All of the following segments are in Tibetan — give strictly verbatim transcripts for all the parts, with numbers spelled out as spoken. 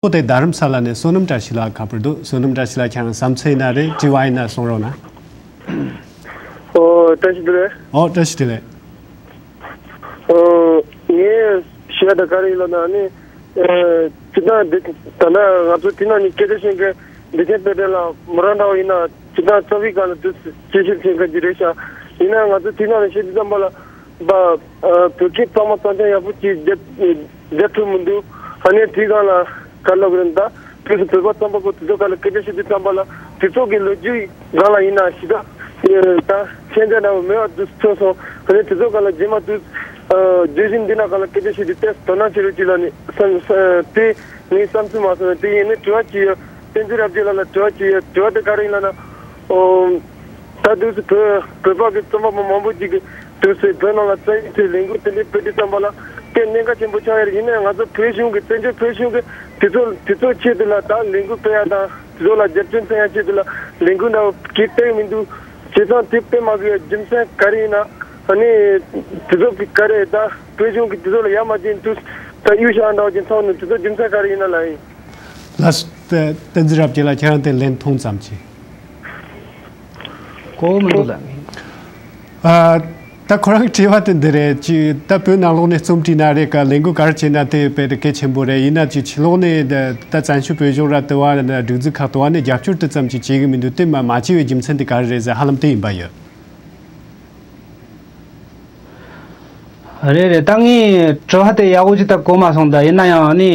ཨོ་དེ་རྡ་རམ་ས་ལ་ནས་བསོད་ནམས་བཀྲ་ཤིས་ལགས་ཁ་པར་འདུག་བསོད་ནམས་བཀྲ་ཤིས་ལགས། ཁྱེད་རང་བསམ་ཚུལ་ཡིན་ན་རེད། དྲི་བ་ཡིན་ན་གསུང་རོགས་གནང་། ཨོ་བཀྲ་ཤིས་བདེ་ལེགས། ཨོ་བཀྲ་ཤིས་བདེ་ལེགས། ཨོ་ངས་ཞུ་ཡ་ད་ག་རེ་ཡིན་ལབ་ན་ནི། ཨེ་སྤྱིར་བཏང་འདི་ད་ལྟ་ང་ཚོ་དེ་ནང་ནས་སྐད་ཆ་བཤད་མཁན་བདེ་ཆེན་དཔལ་ལྡན་ལགས་མོ་རང་འདྲ་བོ་ཡིན་ན་སྤྱིར་བཏང་རྩོམ་རིག་སྒང་ལ་དུས་སུ་དཔྱད་ཞིབ་བྱེད་མཁན་ཅིག་རེད་ཤག་ཡིན་ན་ང་ཚོ་དེ་ནང་ནས་བཤད་དུས་ཙམ་པ་ལ། པ། ཨ་བོད་སྐད་གཙང་མ་གཙང་རྐྱང་ཡག་པོ་ཅིག་རྒྱབ་རྒྱབ་ཐུབ་མི་འདུག་ཨ་ནི་དེའི་སྒང་ལ་ག་ལབ་རེད་ད། དུས་སུ་བོད་པ་རྩོམ་པ་པོ་དེ་ཚོ་སྒང་ལ་སྐད་ཆ་བཤད་དུས་ཙམ་པ་ལ་དེ་ཚོ་གི་ལོ་རྒྱུས་སྒང་ལ་ཡིན་ན་ཞེ་དྲག་ད་མཁྱེན་རྒྱ་འདྲ་བོ་མེད་པ་འདུག་ཐོས་སོང་། ཨ་ནི་དེ་ཚོ་སྒང་ལ་རྗེས་མ་དུས་ཨ་བརྗོད་གཞི་འདི་ན་སྒང་ལ་སྐད་ཆ་བཤད་དུས་ཏོག་ཙམ་དོ་སྣང་བྱེད་རོགས་གྱིས་ལབ་ནས་བསམ་བསམ་དེ་ངའི་བསམ་ཚུལ་མ་སོང་བས། དེ་ཡིན་ནའི་དྲི་བ་ཅིག་ཡོད། བསྟན་འཛིན་རབ་རྒྱས་ལགས་ལ་དྲི་བ་ཅིག་ཡོད། དྲི་བ་དེ་ག་རེ་ཡིན་ལབ་ན། ཨོ། ད་དུས་སུ་བོད་བོད་པ་གི་རྩོམ་པ་པོ་མང་པོ་ཅིག་གིས་དུས་སུ་བོད་ནང་ལ་བཙན་གཡེམ་དེ་ལས་འགུལ་དེ་འདྲའི་སྤེལ་དུས་ཙམ་པ་ལ་དེ་གནད་འགག་ཆེན་པོ་ཆགས་ཡོད་རེད། ཡིན་ནའང་ང་ཚོ་བོད་གཞུང་གི་བཙན་བྱོལ་བོད་གཞུང་གི་དེ་ཚོ་དེ་ཚོ་ཆེད་དུ་ལ་ད་ལས་འགུལ་སྤེལ་ཡ་དང་དེ་ཚོ་ལ་རྒྱབ་སྐྱོར་མཚོན་ཡ་ཆེད་དུ་ལ་ལས་འགུལ་འདྲ་བོ་གིས་སྤེལ་མི་འདུག་བྱས་ཙང་དེ་སྤེལ་མ་དགོས་ཡ་རྒྱུ་མཚན་ག་རེ་ཡིན་ན། ཨ་ནི་དེ་ཚོ་གི་ག་རེ་ད་བོད་གཞུང་གི་དེ་ཚོ་ལ་ཡ་མ་བྱས་དུས་ད་གཡུག་བཞག་འདྲ་བོ་ཅིག་མཐོང་ནས་དེ་ཚོ་རྒྱུ་མཚན་ག་རེ་ཡིན་ན་ལབ་ཡིན། ལགས་སོ། བསྟན་འཛིན་རབ་རྒྱས་ལགས། ཁྱེད་རང་དེ་ལན་ཐུང་ཙམ་ཅིག་གོ་མི་འདུག་ལ། ཨ། ད་ཁོ་རང་གི་དྲི་བ་དེ་འདི་རེད། ཅིག་ད་བོད་ནང་ལོགས་ནས་རྩོམ་བྲིས་ན་རེད་ག་ལས་འགུལ་ག་རེ་བྱས་ན་དེ་དཔེ་དེ་གལ་ཆེན་པོ་རེད། ཡིན་ན་ཅིག་ཕྱི་ལོགས་ནས་ད་ད་བཙན་བྱོལ་བོད་གཞུང་ར་དེ་བ་སྒྲིག་འཛུགས་ཁག་དེ་བ་ནས་རྒྱབ་སྐྱོར་དེ་ཙམ་ཅིག་བྱེད་གི་མི་འདུག་དེ་མ་མ་བྱས་པའི་རྒྱུ་མཚན་དེ་ག་རེ་རེད་ཟེར། ཧ་ལམ་དེ་ཡིན་པ་ཡོད། རེད་རེད། ད་ངས་དྲི་བ་དེ་ཡག་པོ་ཅིག་ད་གོ་མ་སོང་། ད་ཡིན་ན་ཡང་ནི་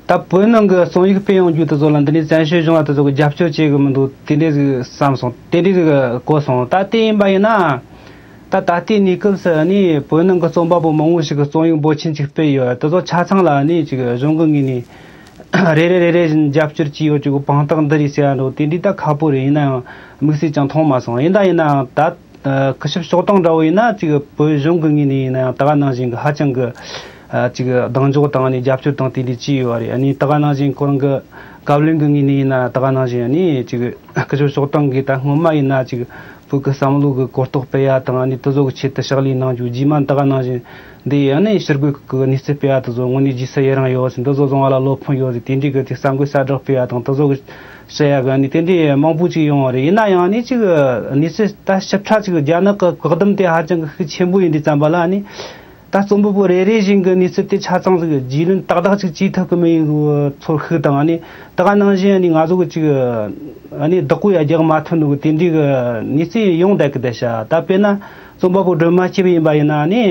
ད་བོད་ནང་གི་རྩོམ་ཡིག་སྤེལ་ཡོང་རྒྱུ་དེ་ཚོ་ལ་འདི་ནས་བཙན་བྱོལ་གཞུང་བ་དེ་ཚོ་གི་རྒྱབ་སྐྱོར་བྱེད་གི་མི་འདུག་དེ་འདྲས་ཟིག་བསམ་སོང་། དེ་འདྲས་ཟིག་གོ་སོང་། ད་དེ་ཡིན་པ་ཡིན་ན་ད་ད་ལྟའི་གནས་སྐབས་སུ་ནི་བོད་ནང་གི་རྩོམ་པ་པོ་མང་བོ་ཞིག་གི་རྩོམ་ཡིག་འབོར་ཆེན་ཅིག་སྤེལ་ཡོད། དེ་ཚོ་ཆ་ཚང་ལ་ནི་ཅིག་གཞུང་གི་ངོས་ནས་རེ་རེ་རེ་རེ་བཞིན་རྒྱབ་སྐྱོར་བྱས་ཡོད་ཅིག་གི་དཔང་རྟགས་འདི་རེད་ཟེར་ཡ་འགྲོ་དེ་འདྲས་ད་ཁག་པོ་རེད། ཡིན་ན་ཡང་དམིགས་བསལ་ཅང་མཐོང་མ་སོང་། ཡིན་ད་ཡིན་ན་ཡང་ད། ཨ། སྐུ་ཞབས་ཕྱོགས་སྟངས་འདྲ་བོ་ཡིན་ན་ཅིག་བོད་གཞུང་གི་ངོས་ནས་ཡིན་ན་ཡང་ད་ག་ནང་བཞིན་གི་ཧ་ཅང་གི་ཨ། ཅིག་གདེང་འཇོག་དང་ནི་རྒྱབ་སྐྱོར་དང་དེ་འདྲ་བྱས་ཡོད་རེད། ཨ་ནི་ད་ག་ནང་བཞིན་ཁོ་རང་གི་བཀའ་བློན་གི་ངོས་ནས་ཡིན་ན་ད་ག་ནང་བཞིན་ཨ་ནི་ཅིག་སྐུ་ཞབས་ཕྱོགས་སྟངས་གིས་ད་སྔོན་མ་ཡིན་ན་ཅིག་བོད་ཀྱི་བསམ་བློ་གི་གོ་རྟོགས་སྤེལ་ཡ་དང་ཨ་ནི་དེ་ཚོ་གི་ཆེད་དུ་ཕྱག་ལས་གནང་རྒྱུ། རྗེས་མ་ད་ག་ནང་བཞིན་འདི་ཡིན་ཨ་ནི་ཕྱི་རྒོལ་གི་གནས་ཚུལ་སྤེལ་ཡ་དེ་ཚོ་དངོས་གནས་རྗེས་སུ་ཡི་རང་ཡོད་ཟེར། འདི་ཚོ་བཟུང་བ་ལ་བློ་ཕམ་ཡོད་ཟེར། དེ་འདྲའི་གི་དེ་གསར་འགོད་གསལ་བསྒྲགས་སྤེལ་ཡ་དང་དེ་ཚོ་གི་བཤད་ཡ་གི་ནི་དེ་འདྲའི་མང་པོ་ཅིག་ཡོང་བ་རེད། ཡིན་ན་ཡང་ནི་ཅིག་གནས་ཚུལ་ད་ཞིབ་ཕྲ་ཅིག་རྒྱ་ནག་གི་བཀག་སྡོམ་དེ་ཧ་ཅང་གི་ཤུགས་ཆེན་པོ་ཡིན་དུས་ཙམ་པ་ལ་ནི་ད་རྩོམ་པ་པོ་རེ་རེ་བཞིན་གི་གནས་ཚུལ་དེ་ཆ་ཚང་ཅིག་རྒྱུས་ལོན་ཏག་ཏག་ཅིག་བྱེད་ཐུབ་གི་མེད་ཡོད་ཚོར་ཤུགས་དང་ནི་ད་ག་ནང་བཞིན་ནི་ང་ཚོ་གི་ཅིག་ནི་བདག་པོ་ཡ་རྒྱག་མ་ཐུབ་ནོ་གི་དེ་འདྲའི་གི་གནས་ཚུལ་ཡོང་བསྡད་གི་བསྡད་ཤག་ད་དཔེར་ན་རྩོམ་པ་པོ་སྒྲོལ་མ་སྐྱིད་པ་ཡིན་པ་ཡིན་ན་ནི།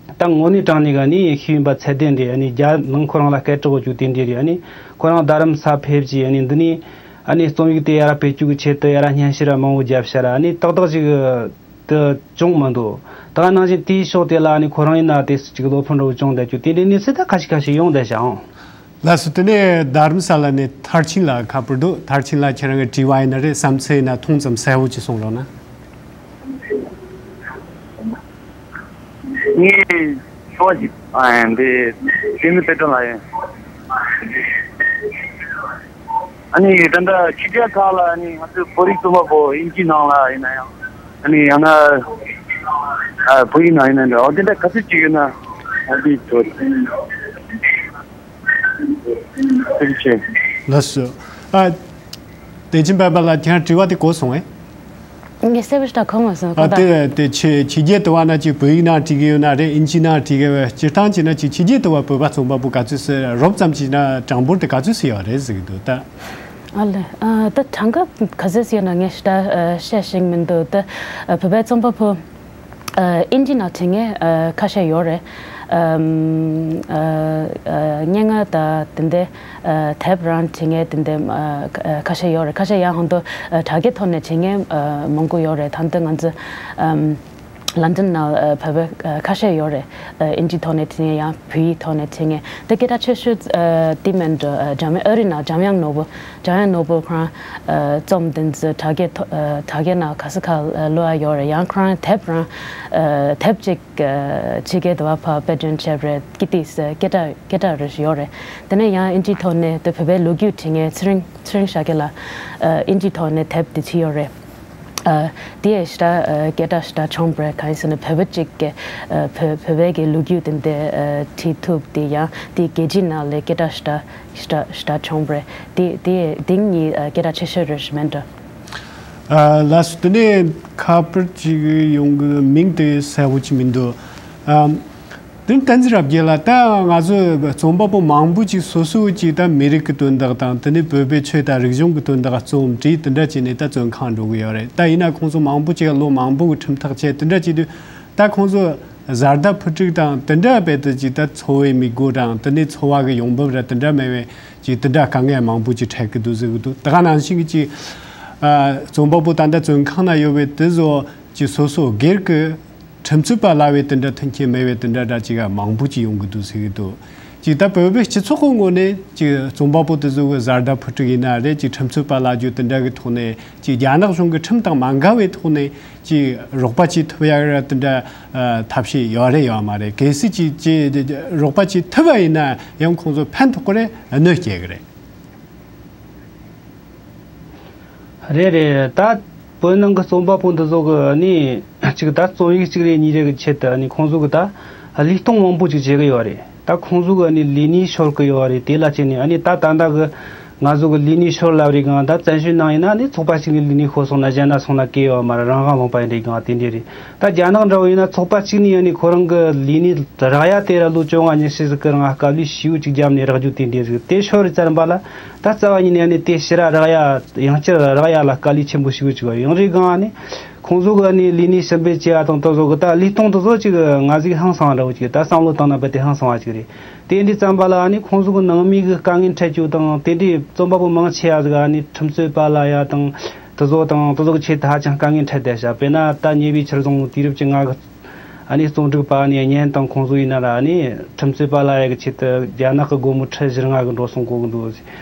ད་དངོས་གནས་དྲང་གནས་ག་ནི་ཤེས་ཡོན་པ་ཚད་ལྡན་རེད། ཨ་ནི་རྒྱ་ནང་ཁོ་རང་ལ་སྐད་གྲགས་ཡོད་རྒྱུ་དེ་འདྲས་རེད། ཨ་ནི་ཁོ་རང་རྡ་རམ་ས་ཕེབས་ཀྱིས་ཨ་ནི་འདི་ནས་ཨ་ནི་རྩོམ་ཡིག་དེ་ཡར་སྤེལ་རྒྱུ་གི་ཆེད་དུ་ཡར་སྙན་ཞུ་ར་མང་བོ་བརྒྱབ་ཤག་ར། ཨ་ནི་ཏག་ཏག་ཅིག་དུ་བྱུང་མི་འདུག་ད་ག་ནང་བཞིན་དེའི་ཕྱོགས་དེ་ལ་ཨ་ནི་ཁོ་རང་ཡིན་ན་དེ་ཅིག་བློ་ཕམ་འདྲ་བོ་བྱུང་བསྡད་རྒྱུ་དེ་འདྲའི་གནས་ཚུལ་ད་ཁ་ཤས་ཁ་ཤས་ཡོང་བསྡད་ཤག་ཨང་། ལགས་སོ། དེ་ནས་རྡ་རམ་ས་ལ་ནས་མཐར་ཕྱིན་ལ་ཁ་པར་འདུག་མཐར་ཕྱིན་ལ་ཁྱེད་རང་གི་དྲི་བ་ཡིན་ན་རེད། བསམ་ཚུལ་ཡིན་ན་ཐུང་ཙམ་གསལ་བོ་ཅིག་གསུང་རོགས་གནང་། ངས་ཞུ་བ་ཞིག་ཨ་འདི་བསྟན་འཛིན་དཔལ་སྒྲོན་ལགས་ཡིན། ཨ་ནི་ད་ལྟ་ཕྱི་རྒྱལ་ཁག་ལ་ཨ་ནི་ང་ཚོའི་བོད་རིགས་རྩོམ་པ་པོ་དབྱིན་ཇི་ནང་ལ་ཡིན་ན་ཡང་ཨ་ནི་ཡང་ན་ཨ་བོད་ཡིག་ནང་ཡིན་ན་འདྲ་འོ་དེ་འདྲ་ག་ཚོད་ཅིག་ཡོད་ན་འོ་དེ་ཚོ། ཐུགས་རྗེ་ཆེ། ལགས་སོ། ཨ། བདེ་ཆེན་དཔལ་འབར་ལགས་ཁྱེད་རང་དྲི་བ་དེ་གོ་སོང་ངས། ངས་གསལ་པོ་ཞིག་ད་གོ་མ་སོང་། ཨ་གོ་ད། དེ་དེ་ཕྱི་ཕྱི་རྒྱལ་དུ་བ་ན་ཅིག་བོད་ཡིག་ནང་བྲིས་ཀྱི་ཡོད་ན་རེད། དབྱིན་ཇི་ནང་བྲིས་ཀྱི་ཡོད། སྤྱིར་བཏང་བྱས་ན་ཅིག་ཕྱི་རྒྱལ་དུ་བ་བོད་པ་རྩོམ་པ་པོ་ག་ཚོད་ཟེར་རོབ་ཙམ་བྱས་ན་གྲངས་འབོར་དེ་ག་ཚོད་ཟེར་ཡོད་རེད་ཟེར་གྱི་འདུག་ད། ཨ་ལེ། ཨ་ད་གྲངས་ཀ་ག་ཚོད་ཟེར་ན་ངས་ཞེ་དྲག་ཨ་བཤད་ཤེས་མི་འདུག་ད་ཨ་བོད་པའི་རྩོམ་པ་པོ་ཨ་དབྱིན་ཇི་ནང་བྲིས་མཁན་ཨ་ཁ་ཤས་ཡོད་རེད། ཨམ་ཨ་ཨ་སྙན་ངག་དང་དེ་འདྲའི་ཨ་དེབ་རང་བྲིས་མཁན་དེ་འདྲའི་ཨ་ཁ་ཤས་ཡོད་རེད། ཁ་ཤས་ཡང་ཧོན་ཏོ་ཨ་དྲ་རྒྱའི་ཐོག་ནས་བྲིས་མཁན་ཨ་མང་པོ་ཡོད་རེད། ད་ལྟ་ང་ཚོ་ཨམ་ལན་ཌན་ནང་ཨ་བོད་པ་ཨ་ཁ་ཤས་ཡོད་རེད། ཨ་དབྱིན་ཇིའི་ཐོག་ནས་བྲིས་མཁན་ཡང་བོད་ཡིག་ཐོག་ནས་བྲིས་མཁན་དེ་སྐད་གྲགས་ཆེ་ཤོས་ཨ་དེ་མིན་འགྲོ། ཨ་འཇམ་དབྱངས་ཨ་རི་ནང་འཇམ་དབྱངས་ནོར་བུ། འཇམ་དབྱངས་ནོར་བུ་ཁོ་རང་ཨ་རྩོམ་དེ་ཚོ་དྲ་རྒྱའི་ཐོག་ཨ་དྲ་རྒྱའི་ནང་ག་ས་ག་ཨ་བླུགས་ཡ་ཡོད་རེད། ཡང་ཁོ་རང་དེབ་རང་ཨ་དེབ་ཅིག་ཨ་ཕྱི་རྒྱལ་དུ་བ་ཕར་དཔེ་སྐྲུན་བྱས་རེད། ཀི་ཏི་ས་སྐད་གྲགས་སྐད་གྲགས་རེ་ཞིག་ཡོད་རེད། དེ་ནས་ཡང་དབྱིན་ཇིའི་ཐོག་ནས་དེ་བོད་པའི་ལོ་རྒྱུས་བྲིས་མཁན་ཚེ་རིང་ཚེ་རིང་ཤཱཀྱ་ལགས་ཨ་དབྱིན་ཇིའི་ཐོག་ནས་དེབ་དེ་བྲིས་ཡོད་རེད། ཨ། དེ་ཡི་ཤ་ཨ་སྐད་གྲགས་ཤ་ཆུང་པོ་རེད། གང་ཡིན་ཟེར་ན་བོད་པ་གཅིག་གི་ཨ་བོད་བོད་པའི་གི་ལོ་རྒྱུས་དེ་འདྲ་ཨ་བྲིས་ཐུབ་དེ་ཡང་དེ་རྒྱལ་སྤྱིའི་ནང་ལ་སྐད་གྲགས་ཤ་ཤ་ཆུང་པོ་རེད། དེ་དེ་དེ་གཉིས་ཨ་སྐད་གྲགས་ཆེ་ཤོས་རེད་མིན་འགྲོ། ཨ་ལགས་སོ། དེ་ནས་ཁ་པར་ཅིག་ཡོང་གི། མིང་དེ་གསལ་པོ་ཅིག་མི་འདུག་ཨམ། དེ་བསྟན་འཛིན་རབ་རྒྱས་ལགས། ད་ང་ཚོ་རྩོམ་པ་པོ་མང་པོ་ཅིག་སོ་སོ་ཅིག་ད་མི་རིགས་ཀྱི་དོན་དག་དང་དེ་ནས་བོད་པའི་ཆོས་དང་རིག་གཞུང་གི་དོན་དག་རྩོམ་བྲིས་དེ་འདྲ་བྱས་ནས་ད་བཙོན་ཁང་འགྲོ་གི་ཡོད་རེད། ད་ཡིན་ན་ཁོང་ཚོ་མང་པོ་ཅིག་ལོ་མང་པོ་གི་ཁྲིམས་ཐག་བཅད་དེ་འདྲ་བྱས་དུས་ད་ཁོང་ཚོ་བཟའ་ཟླ་བུ་ཕྲུག་དང་དེ་འདྲ་རྦད་དེ་ཅིག་ད་འཚོ་བའི་དམིགས་སྒོ་དང་དེ་ནས་འཚོ་བ་གི་ཡོང་འབབ་ར་དེ་འདྲ་མེད་པའི་ཅིག་དེ་འདྲ་དཀའ་ངལ་མང་པོ་ཅིག་འཕྲད་ཀྱི་འདུག་ཟེར་གི་འདུག་དེ་ག་ནང་བཞིན་གྱི་ཅིག་ཨ་རྩོམ་པ་པོ་ད་ལྟ་བཙོན་ཁང་ན་ཡོད་པའི་དེ་ཚོ་ཅིག་སོ་སོ་སྒེར་གྱི་ཁྲིམས་རྩོད་པ་ལབ་པའི་དེ་འདྲ་མཐུན་རྐྱེན་མེད་པའི་དེ་འདྲ་འདྲ་ཅིག་མང་པོ་ཅིག་ཡོང་གི་འདུག་ཟེར་གི་འདུག་ཅིག་ད་བོད་པའི་སྤྱི་ཚོགས་ཀྱི་ངོས་ནས་ཅིག་རྩོམ་པ་པོ་དེ་ཚོ་གི་བཟའ་ཟླ་བུ་ཕྲུག་ཡིན་ན་རེད། ཅིག་ཁྲིམས་རྩོད་པ་ལབ་རྒྱུ་དེ་འདྲ་གི་ཐོག་ནས་ཅིག་རྒྱ་ནག་གཞུང་གི་ཁྲིམས་དང་མ་འགལ་བའི་ཐོག་ནས་ཅིག་རོགས་པ་བྱེད་ཐུབ་ཡ་ར་དེ་འདྲ་ཨ་ཐབས་ཤེས་ཡོད་རེད་ཡོད་མ་རེད། གལ་སྲིད་ཅིག་ཅིག་རོགས་པ་བྱེད་ཐུབ་པ་ཡིན་ན་ཡང་ཁོང་ཚོ་ཕན་ཐོགས་ཀྱི་རེད། གནོད་སྐྱེལ་གི་རེད། རེད་རེད། ད་བོད་ནང་གི་རྩོམ་པ་པོ་འདི་ཚོ་གི་ནི་གཅིག་ད་རྩོམ་ཡིག་གཅིག་རེ་གཉིས་རེ་གི་ཆེད་དུ་ནི་ཁོང་ཚོ་གི་ད་ལུས་གཏོང་མང་པོ་ཅིག་བྱེད་གི་ཡོད་རེད། ད་ཁོང་ཚོ་གི་ནི་ལས་གནས་ཤོར་གི་ཡོད་རེད། དེ་ལ་བརྟེན་ནས་ཨ་ནི་ད་ད་ལྟ་གི་ང་ཚོ་གི་ལས་གནས་ཤོར་ལབ་རེད་གང་། ད་བཙན་བྱོལ་ནང་ཡིན་ན་ནི་ཚོགས་པ་གཅིག་ནས་ལས་གནས་ཤོར་སོང་ན་གཞན་ན་སོང་ན་སྐད་ཡོད་མ་རེད། རང་དབང་ལུང་པ་ཡིན་རེད་གང་དེ་འདྲས་རེད། ད་རྒྱ་ནག་འདྲ་བོ་ཡིན་ན་ཚོགས་པ་གཅིག་ནས་ཡང་ནི་ཁོ་རང་གི་ལས་གནས་རག་ཡ་དེ་ར་ལོ་བཅོ་ལྔ་ཉི་ཤུ་ཟིག་གི་རིང་དཀའ་ལས་ཞེ་པོ་ཅིག་བརྒྱབ་ནས་རག་རྒྱུ་དེ་འདྲས་ཟིག་དེ་ཤོར་རྩར་འབའ་ལ་ད་རྩ་བ་ཉིད་ནས་ནི་དེ་ཕྱིར་ར་རག་ཡ་ཡང་བསྐྱར་རག་ཡ་ལ་དཀའ་ལས་ཆེན་པོ་ཞེ་པོ་ཅིག་བ་ཡང་རེད་གང་ནི་ཁོང་ཚོ་གི་ནི་ལས་གནས་ཕྱིར་འབུད་བྱས་ཡ་དང་དེ་ཚོ་གི་ད་ལས་སྟངས་དེ་ཚོ་ཅིག་ང་ཟིག་ཧང་སང་བ་འདྲ་བོ་ཅིག་ད་བསམ་བློ་བཏང་ན་རྦད་དེ་ཧང་སང་བ་ཅིག་རེད། དེ་འདྲས་ཙམ་པ་ལ་ནི་ཁོང་ཚོ་གི་ནང་མི་གི་དཀའ་ངལ་འཕྲད་རྒྱུ་དང་དེ་འདྲས་རྩོམ་པ་པོ་མང་ཆེ་བ་ཟིག་ནི་ཁྲིམས་རྩོད་པ་ལ་ཡ་དང་དེ་ཚོ་དང་དེ་ཚོ་གི་ཆེད་དུ་ཧ་ཅང་དཀའ་ངལ་འཕྲད་བསྡད་ཤག་དཔེར་ན་ད་ཉེ་བའི་ཆར་སོང་དུས་རབས་ཀྱི་ང་གི་ཨ་ནི་རྩོམ་སྒྲིག་པ་ནི་གཉེན་དང་ཁོང་ཚོ་ཡིན་ན་ལ་ནི་ཁྲིམས་རྩོད་པ་ལ་ཡ་གི་ཆེད་དུ་རྒྱ་ནག་གི་སྒོར་མོ་ཁྲི་བཞི་ལྔ་གི་འགྲོ་སོང་གོ་གི་འདུག་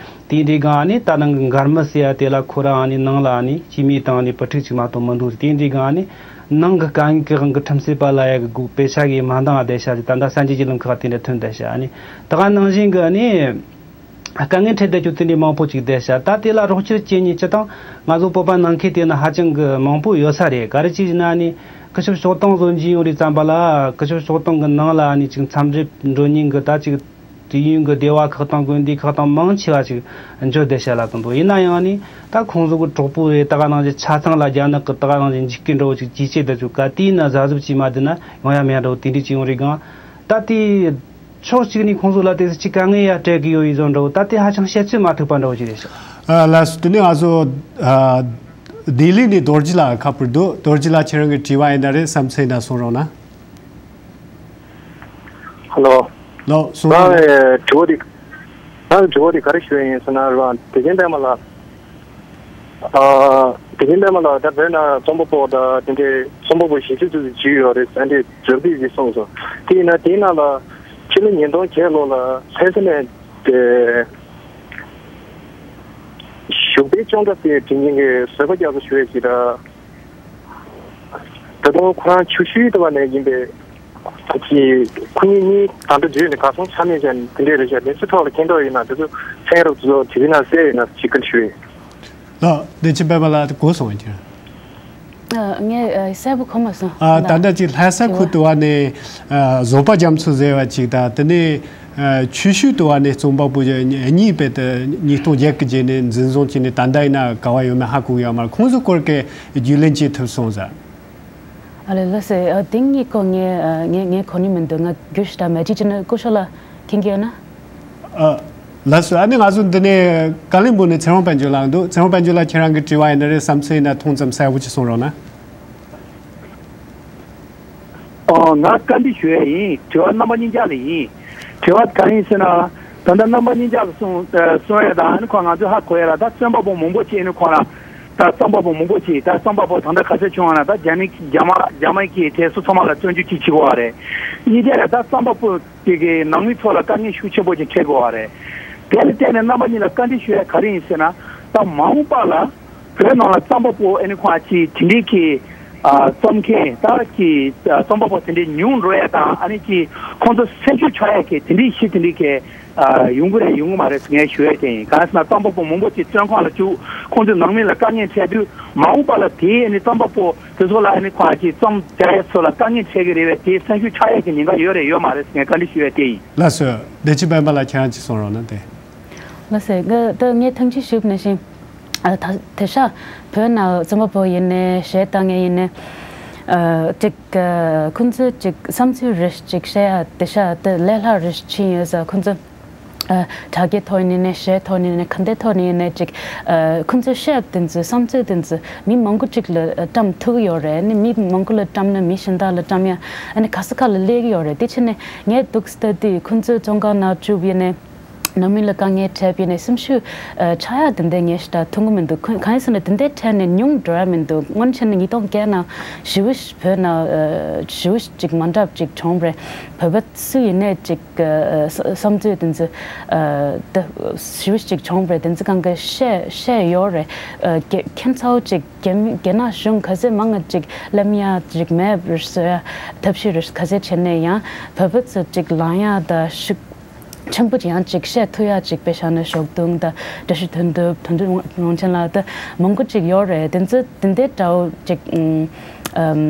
དེ་འདྲའི་སྒང་ནི་ད་ནང་གི་མགར་མི་ཟེར་ཡ་དེ་ལ་ཁོ་རང་ནི་ནང་ལ་ནི་སྐྱེས་དམན་དང་ནི་བུ་ཕྲུག་ཅིག་མ་གཏོགས་མི་འདུག་དེ་འདྲའི་སྒང་ནི་ནང་གི་དཀའ་ངལ་གི་དབང་གི་ཁྲིམས་རྩོད་པ་ལ་ཡ་གི་སྒོ་དཔེ་ཆ་གི་མ་འདང་བསྡད་ཤག་ད་ལྟ་གསར་འགྱུར་གྱི་ལམ་ཁག་དེ་འདྲ་ཐོན་བསྡད་ཤག་ཨ་ནི་ད་ག་ནང་བཞིན་གི་ནི། དཀའ་ངལ་འཕྲད་བསྡད་རྒྱུ་དེ་འདྲའི་མང་པོ་ཅིག་བསྡད་ཤག་ད་དེ་ལ་རོགས་སྐྱོར་བྱེད་མཁན་སྤྱི་དང་ང་ཚོ་བོད་པ་ནང་ཁུལ་དེ་ནི་ཧ་ཅང་གི་མང་པོ་ཡོད་ས་རེད། ག་རེ་ཅིག་ཡིན་ན་ནི་སྐུ་ཞབས་ཕྱོགས་སྟོན་བཟོ་བྱེད་ཡོང་རེད་ཙམ་པ་ལ་སྐུ་ཞབས་ཕྱོགས་སྟོན་གི་ནང་ལ་ནི་ཅིག་འཚམས་འདྲི་འགྲོ་མཁན་གི་ད་ཅིག་དུས་ཡུན་གི་སྡེ་བ་ཁག་དང་དགོན་སྡེ་ཁག་དང་མང་ཆེ་བ་ཅིག་འབྱོར་བསྡད་ཤག་ལབ་གི་འདུག་ཡིན་ན་ཡང་ནི་ད་ཁོང་ཚོ་གི་གྲོགས་པོ་རེད། ད་ག་ནང་བཞིན་ཆ་ཚང་ལ་རྒྱ་ནག་གི་ད་ག་ནང་བཞིན་འཇིགས་སྐུལ་འདྲ་བོ་ཅིག་ཇེ་ཆེ་བསྡད་ཅིག་ག་དུས་ཡིན་ན་གཟབ་གཟབ་བྱས་མ་བསྡད་ན་ཡོང་ཡ་མེད་འདྲ་བོ་དེ་འདྲ་ཅིག་ཡོང་རེད་གང་། ད་དེ། ཕྱོགས་གཅིག་ནས་ཁོང་ཚོ་ལ་དེ་ཚོ་ཅིག་དཀའ་ངལ་ཡང་སྤྲད་ཀྱི་ཡོད་ཡིན་བཟོ་འདྲ་བོ། ད་དེ་ཧ་ཅང་བཤད་ཚོད་མ་ཐུག་པ་འདྲ་བོ་ཅིག་རེད་ཤག་ཨ་ལགས་སོ། དེ་ནས་ང་ཚོ་ཨ་ལྡི་ལི་ནས་རྡོ་རྗེ་ལགས་ཁ་པར་འདུག་རྡོ་རྗེ་ལགས་ཁྱེད་རང་གི་དྲི་བ་ཡིན་ན་རེད། བསམ་ཚུལ་ཡིན་ན་གསུང་རོགས་གནང་། ཧ་ལོ། ལོ་གསུང་ད་རོགས་གནང་། ཨེ་དྲི་བ་དེ་ད་དྲི་བ་དེ་ག་རེ་ཞུ་ཡ་ཡིན་ཟེར་ན་ར་དེ་ཅན་པད་མ་ལགས། ཨ་དེ་རིང་པད་མ་ལགས་ད་བོད་ནང་རྩོམ་པ་པོ་དང་དེ་འདྲའི་རྩོམ་པ་པོ་གཞིས་བྱེས་ཚོ་ཅིག་ཡོད་རེད་ཟེར་འདྲའི་ཛར་པི་ཅིག་གསུངས་སོང་། དེ་ཡིན་ན་དེའི་ནང་ལ་ཕྱི་ལོ་ཉིས་སྟོང་བརྒྱད་ལོ་ལ་ལྷ་ས་ནས་དེ་བཞུགས་སྒར་ཅོང་ཀྲ་ཟེར་དེ་ཉིན་གྱི་བཟོད་པ་རྒྱ་མཚོ་ཞུ་བའི་ཞིག་ད་ད་དུང་ཁོ་རང་ཆུ་ཤུལ་དུ་བ་ནས་ཡིན་པའི། ད་ཅི་ཁོ་གཉིས་གཉིས་ད་ལྟ་བརྗོད་ནས་གར་སོང་ཆ་མེད་ཅན་དེ་འདྲས་རེད་ཤག་དེ་ཚོའི་ཐོག་ལ་མཁྱེན་རྟོགས་ཡོད་ན་དེ་ཚོ་མཚན་རབས་དེ་ཚོ་དེ་རིང་ནང་གསལ་ཡོད་ན་ཅིག་བཀའ་འདྲི་ཞུ་ཡིན། ལགས་བདེ་ཆེན་པད་མ་ལགས་གོ་སོང་ཡིན་ཀྱང་། ངས་གསལ་པོ་གོ་མ་སོང་། ད་ལྟ་ཅིག་ལྷ་ས་ཁུལ་དུ་བ་ནས་བཟོད་པ་རྒྱ་མཚོ་ཟེར་བ་ཅིག་དང་དེ་ནས་ཆུ་ཤུལ་དུ་བ་ནས་རྩོམ་པ་པོ་གཉིས་རྦད་དེ་ཉིས་སྟོང་བརྒྱད་ཀྱི་རྗེས་ནས་འཛིན་བཟུང་བྱས་ནས་ད་ལྟ་ཡིན་ན་ག་བ་ཡོད་མེད་ཧ་གོ་གི་ཡོད་མ་རེད། ཁོང་ཚོའི་སྐོར་གྱི་རྒྱུས་ལོན་བྱེད་ཐུབ་སོང་ཟེར། ཨ་ལེ་ལགས་སེ། ཨ་དེ་གཉིས་སྐོར་ངས་ཨ་ངས་ངས་གོ་ནི་མི་འདུག་ང་རྒྱུས་ཞིག་ད་མ་བྱེད་ཅི་ན་སྐུ་ཞབས་ལ་མཁྱེན་གྱི་ཡོད་ན། ཨ་ལགས་སོ། ཨ་ནི་ང་ཚོ་འདི་ནས་ཀ་ལིམ་པོང་ནས་ཚེ་རིང་དཔལ་འབྱོར་ལགས་འདུག་ཚེ་རིང་དཔལ་འབྱོར་ལགས་ཁྱེད་རང་གི་དྲི་བ་ཡིན་ན་རེད། བསམ་ཚུལ་ཡིན་ན་ཐུང་ཙམ་གསལ་པོ་ཅིག་གསུང་རོགས་གནང་། ཨ་ང་བཀའ་འདྲི་ཞུ་ཡ་ཡིན། དྲི་བ་རྣམ་པ་གཉིས་ཀ་ལ་ཡིན། དྲི་བ་གང་ཡིན་ཟེར་ན། ད་ལྟ་རྣམ་པ་གཉིས་ཀ་ལ་གསུང་ཨ་གསུང་ཡ་དང་ཨ་ནི་ཁོ་ང་ཚོས་ཧ་གོ་ཡ་ལ་ད་རྩོམ་པ་པོ་མང་པོ་ཅིག་ཨ་ནི་ཁོ་རང་། ད་རྩོམ་པ་པོ་མང་པོ་ཅིག་ད་རྩོམ་པ་པོ་ད་ལྟ་ག་ཚོད་བྱུང་བ་ན་ད་རྒྱ་ནི་རྒྱ་དམར་རྒྱ་དམར་གྱིས་དེ་ཚོ་ཚང་མ་ལ་བཙོན་འཇུག་ཅིག་བྱེད་དགོས་པ་རེད། གཉིས་ཀ་ལ་ད་རྩོམ་པ་པོ་དེ་གའི་ནང་མི་ཚོ་ལ་དཀའ་ངལ་ཤུགས་ཆེན་པོ་ཅིག་འཕྲད་དགོས་པ་རེད། དེ་ལ་བརྟེན་ནས་རྣམ་པ་གཉིས་ལ་བཀའ་འདྲི་ཞུ་ཡ་ག་རེ་ཡིན་ཟེར་ན། ད་མ་འོངས་པ་ལ་བོད་ནང་ལ་རྩོམ་པ་པོ་ཨ་ནི་ཁོང་ཅིག་དེ་འདྲའི་གི་ཨ་རྩོམ་མཁན་ད་ཀྱི་ཨ་རྩོམ་པ་པོ་དེ་འདྲའི་ཉུང་འགྲོ་ཡ་དང་ཨ་ནི་ཀྱི་ཁོང་ཚོ་སེམས་ཤུགས་ཆག་ཡ་གི་དེ་འདྲའི་གཞི་དེ་འདྲའི་གི་ ཡོང་གི་རེད་ཡོང་གི་མ་རེད་ངས་ཞུ་ཡས་དེ་ཡིན། གང་ཟེར་ན་རྩོམ་པ་པོ་མང་པོ་ཅིག་བཙོན་ཁང་ལ་བཅུག་ཁོང་ཚོའི་ནང་མི་ལ་དཀའ་ངལ་འཕྲད་དུས་མ་འོངས་པ་ལ་དེའི་ཨ་ནི་རྩོམ་པ་པོ་དེ་ཚོ་ལ་ཨ་ནི་ཁོང་ཨ་ཅིག་རྩོམ་རྒྱག་ཡས་ཚོ་ལ་དཀའ་ངལ་འཕྲད་ཀྱི་རེད་པས། དེའི་སེམས་ཤུགས་ཆག་ཡས་ཀྱི་ཉེན་ཁ་ཡོད་རེད་ཡོད་མ་རེད་ངས་བཀའ་འདྲི་ཞུ་ཡས་དེ་ཡིན། ལགས་སོ། བདེ་སྐྱིད་སྤེན་པ་ལགས་ཁྱེད་རང་ཅིག་གསུང་རོགས་གནང་དེ། ལགས་སོ། ད་ངས་ཐེངས་གཅིག་ཞུས་པ་ནང་བཞིན། ཨ་ད་དེ་ཤ་བོད་ནང་རྩོམ་པ་པོ་ཡིན་ནའི་གཞས་བཏང་མཁན་ཡིན་ནའི། ཨ་ཅིག་ཨ་ཁོང་ཚོས་ཅིག་བསམ་ཚུལ་རེ་ཞིག་བཤད་ཡ་དེ་ཤ་དེ་ལས་སླ་རེ་ཞིག་ཕྱིན་ཡོད་ས་ཁོང་ཚོ། ཨ་དྲ་རྒྱའི་ཐོག་ནས་ནས་གཞས་ཐོག་ནས་ནས་ག་འདྲའི་ཐོག་ནས་ནས་ཅིག་ཨ་ཁོང་ཚོའི་བཤད་དེ་ཚོའི་བསམ་ཚུལ་དེ་ཚོ་མི་མང་པོ་ཅིག་ལ་བཀྲམ་ཐུབ་ཡོད་རེད། ནི་མི་མང་པོ་ལ་བཀྲམ་ན་མི་གཞན་དག་ལ་བཀྲམ་ཡ་ཨ་ནི་ག་ས་ག་ལ་སླེབས་ཀྱི་ཡོད་རེད། དེ་ཕྱིར་ནས་ངས་འདུག་སྟེ་དེ་ཁོང་ཚོའི་བཙོན་ཁང་ནང་བཅུག་ཡིན་ནས། ནང་མི་ལ་དཀའ་ངལ་འཕྲད་པ་ཡིན་ནའི་སེམས་ཤུགས་ཨ་ཆག་ཡག་དེ་འདྲ་ངས་ཞེ་དྲག་མཐོང་གི་མི་འདུག་ཁོ་གང་ཡིན་ཟེར་ན་དེ་འདྲའི་འཕྲད་ནས་ཉུང་འགྲོ་ཡ་མི་འདུག་སྔོན་ཆད་ནས་ཉིས་སྟོང་བརྒྱད་ནང་ཞེ་པོ་ཞིག་བོད་ནང་ཨ་ཞེ་པོ་ཞིག་མ་འདྲ་ཅིག་བྱུང་བ་རེད། བོད་པ་སུ་ཡིན་ནའི་ཅིག་ཨ་བསམ་ཚུལ་དེ་ཚོ་ཨ་ད་ཞེ་པོ་ཞིག་བྱུང་བ་རེད། དེ་ཚོ་གང་ག་བཤད་བཤད་ཡོད་རེད། ཨ་རྒྱ་ཁྱེད་ཚོ་ཅིག་རྒྱ་མི་རྒྱ་ནག་གཞུང་ག་ཚོད་མང་ང་ཅིག་སླེབས་ཡ་ཅིག་མེད་པར་བཟོ་ཡ་ཐབས་ཤེས་རེ་ག་ཚོད་བྱས་ནས་ཡང་བོད་པ་ཚོ་ཅིག་ལངས་ཡ་ད་ཤུགས་ཆེན་པོ་ཅིག་ཡང་ཅིག་བཤད་ཐུབ་ཡ་ཅིག་དཔེ་བཞག་ན་ཞོགས་དུང་དང་བཀྲ་ཤིས་དོན་གྲུབ་དོན་གྲུབ་དབང་ཆེན་ལགས་དང་མང་པོ་ཅིག་ཡོད་རེད། དེ་ཚོ་དེ་འདྲའི་འདྲ་བོ་ཅིག་ཨམ་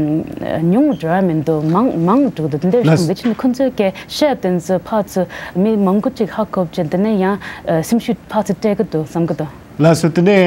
ཉུང་དུ་འགྲོ་ཡ་མི་འདུག་མང་མང་དུ་འགྲོ་འདུག་དེ་འདྲ་ལགས་བྱུང་དེ་ཕྱིན་ཁོང་ཚོས་ཀྱི་བཤད་དེ་ཚོ་ཕར་ཚུར་མི་མང་པོ་ཅིག་ཧ་གོ་བྱས་དེ་ནས་ཡང་ཨ་སེམས་ཤུགས་ཕར་ཚུར་སྤྲད་ཀྱི་འདུག་བསམ་གྱི་འདུག་ལགས་སོ། དེ་ནས།